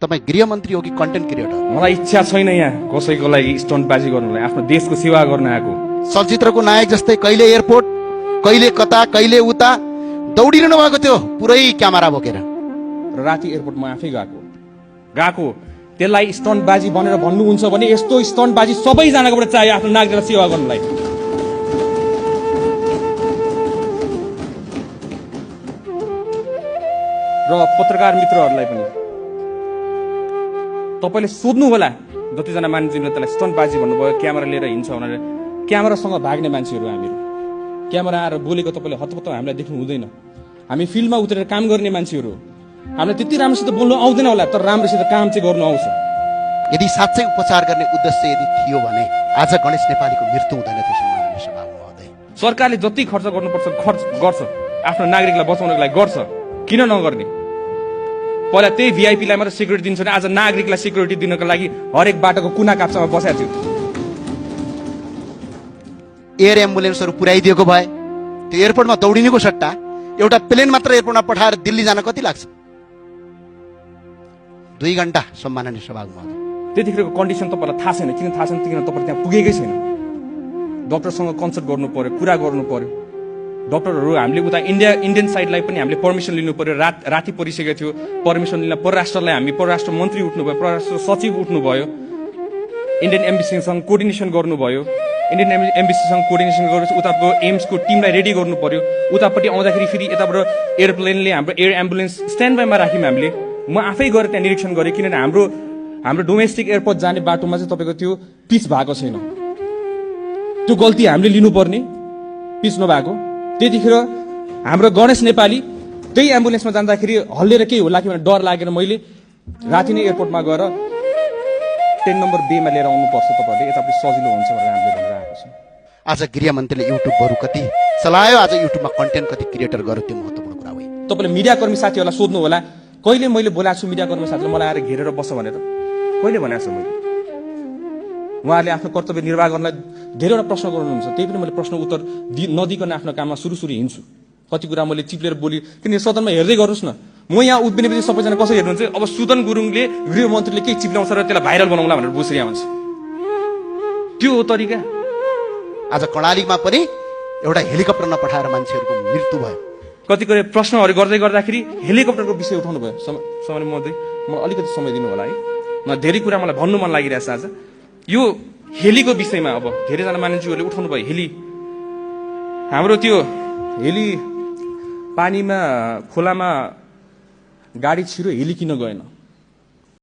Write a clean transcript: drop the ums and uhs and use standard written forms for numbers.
तपाईँ गृहमन्त्री हो कि कन्टेन्ट क्रिएटर? मलाई इच्छा छैन यहाँ कसैको लागि स्टन्टबाजी गर्नलाई, आफ्नो देशको सेवा गर्न आएको। चलचित्रको नायक जस्तै कहिले एयरपोर्ट, कहिले कता, कहिले उता दौडिरहनु भएको थियो पुरै क्यामेरा बोकेर। र राति एयरपोर्टमा आफै गएको त्यसलाई स्टन्टबाजी भनेर भन्नुहुन्छ भने यस्तो स्टन्टबाजी सबैजनाकोबाट चाहियो आफ्नो नागरिकलाई सेवा गर्नलाई। र पत्रकार मित्रहरूलाई पनि तपाईले सोध्नु होला, जतिजना मान्छेले त्यसलाई स्टन्टबाजी भन्नुभयो, क्यामेरा लिएर हिँड्छ भनेर। क्यामेरासँग भाग्ने मान्छेहरू हामीहरू। क्यामेरा आएर बोलेको तपाईँले हतपत्त हामीलाई देख्नु हुँदैन। हामी फिल्डमा उत्रेर काम गर्ने मान्छेहरू। हामीलाई त्यति राम्रोसित बोल्नु आउँदैन होला, तर राम्रोसित काम चाहिँ गर्नु आउँछ। यदि साँच्चै उपचार गर्ने उद्देश्य यदि थियो भने आज गणेश नेपालीको मृत्यु हुँदैन थियो। सम्माननीय सभामुख महोदय, सरकारले जति खर्च गर्नुपर्छ खर्च गर्छ, आफ्नो नागरिकलाई बचाउनको लागि गर्छ, किन नगर्ने? पहिला त्यही भिआइपीलाई मात्र सिक्युरिटी दिन्छ भने आज नागरिकलाई सिक्युरिटी दिनको लागि हरेक बाटोको कुना काप्चामा बसेको थियो। एयर एम्बुलेन्सहरू पुर्याइदिएको भए त्यो एयरपोर्टमा दौडिनेको सट्टा एउटा प्लेन मात्र एयरपोर्टमा पठाएर दिल्ली जान कति लाग्छ? 2 घण्टा। सम्माननीय सभामुख महोदय, त्यतिखेरको कन्डिसन तपाईँलाई थाहा छैन। किन थाहा छैन? किन तपाईँ त्यहाँ पुगेकै छैन। डक्टरसँग कन्सल्ट गर्नु पर्यो, कुरा गर्नु पर्यो। डक्टरहरू हामीले उता इन्डियन साइडलाई पनि हामीले पर्मिसन लिनु पर्यो। राति परिसकेको थियो, पर्मिसन लिन परराष्ट्रलाई हामी परराष्ट्र मन्त्री उठ्नुभयो, परराष्ट्र सचिव उठ्नुभयो, इन्डियन एम्बेसीसँग कोर्डिनेसन गर्नुभयो। इन्डियन एम्बेसीसँग कोर्डिनेसन गरेपछि उताको एम्सको टिमलाई रेडी गर्नु पर्यो। उतापट्टि आउँदाखेरि फेरि यताबाट एयरप्लेनले हाम्रो एयर एम्बुलेन्स स्ट्यान्ड बाईमा राख्यौँ हामीले। म आफै गएर त्यहाँ निरीक्षण गरेँ, किनभने हाम्रो डोमेस्टिक एयरपोर्ट जाने बाटोमा चाहिँ तपाईँको त्यो पिच भएको छैन। त्यो गल्ती हामीले लिनुपर्ने, पिच नभएको। त्यतिखेर हाम्रो गणेश नेपाली त्यही एम्बुलेन्समा जाँदाखेरि हल्लेर केही होला कि भनेर डर लागेर मैले राति नै एयरपोर्टमा गएर 10 नम्बर बेमा लिएर आउनुपर्छ, तपाईँहरूले यतापट्टि सजिलो हुन्छ भनेर हामीले भनेर आएको छ। आज गृहमन्त्रीले युट्युबहरू कति चलायो, आज युट्युबमा कन्टेन्ट कति क्रिएटर गर्यो, त्यो महत्त्वपूर्ण कुरा हो। तपाईँले मिडियाकर्मी साथीहरूलाई सोध्नु होला, कहिले मैले बोलाएको छु मिडियाकर्मी साथीले मलाई आएर घेरेर बस्छ भनेर? कहिले भनेको छु मैले? उहाँहरूले आफ्नो कर्तव्य निर्वाह गर्नलाई धेरैवटा प्रश्न गर्नुहुन्छ, त्यही पनि मैले प्रश्न उत्तर नदिकन आफ्नो काममा सुरु हिँड्छु। कति कुरा मैले चिप्लेर बोली, किनकि सदनमा हेर्दै गर्नुहोस् न। म यहाँ उभिनेपछि सबैजना कसरी हेर्नुहुन्छ? अब सुदन गुरुङले गृहमन्त्रीले केही चिप्ल्याउँछ र त्यसलाई भाइरल बनाउँला भनेर बुझिरहेको हुन्छ। त्यो हो तरिका। आज कर्णालीमा पनि एउटा हेलिकप्टर नपठाएर मान्छेहरूको मृत्यु भयो। कतिपय प्रश्नहरू गर्दाखेरि हेलिकप्टरको विषय उठाउनु भयो। समय महोदय, मलाई अलिकति समय दिनु होला है। धेरै कुरा मलाई भन्नु मन लागिरहेछ आज। यो हेलीको विषयमा अब धेरैजना मान्छेहरूले उठाउनु भयो। हेली, हाम्रो त्यो हेली पानीमा खोलामा गाडी छिरो, हेली किन गएन?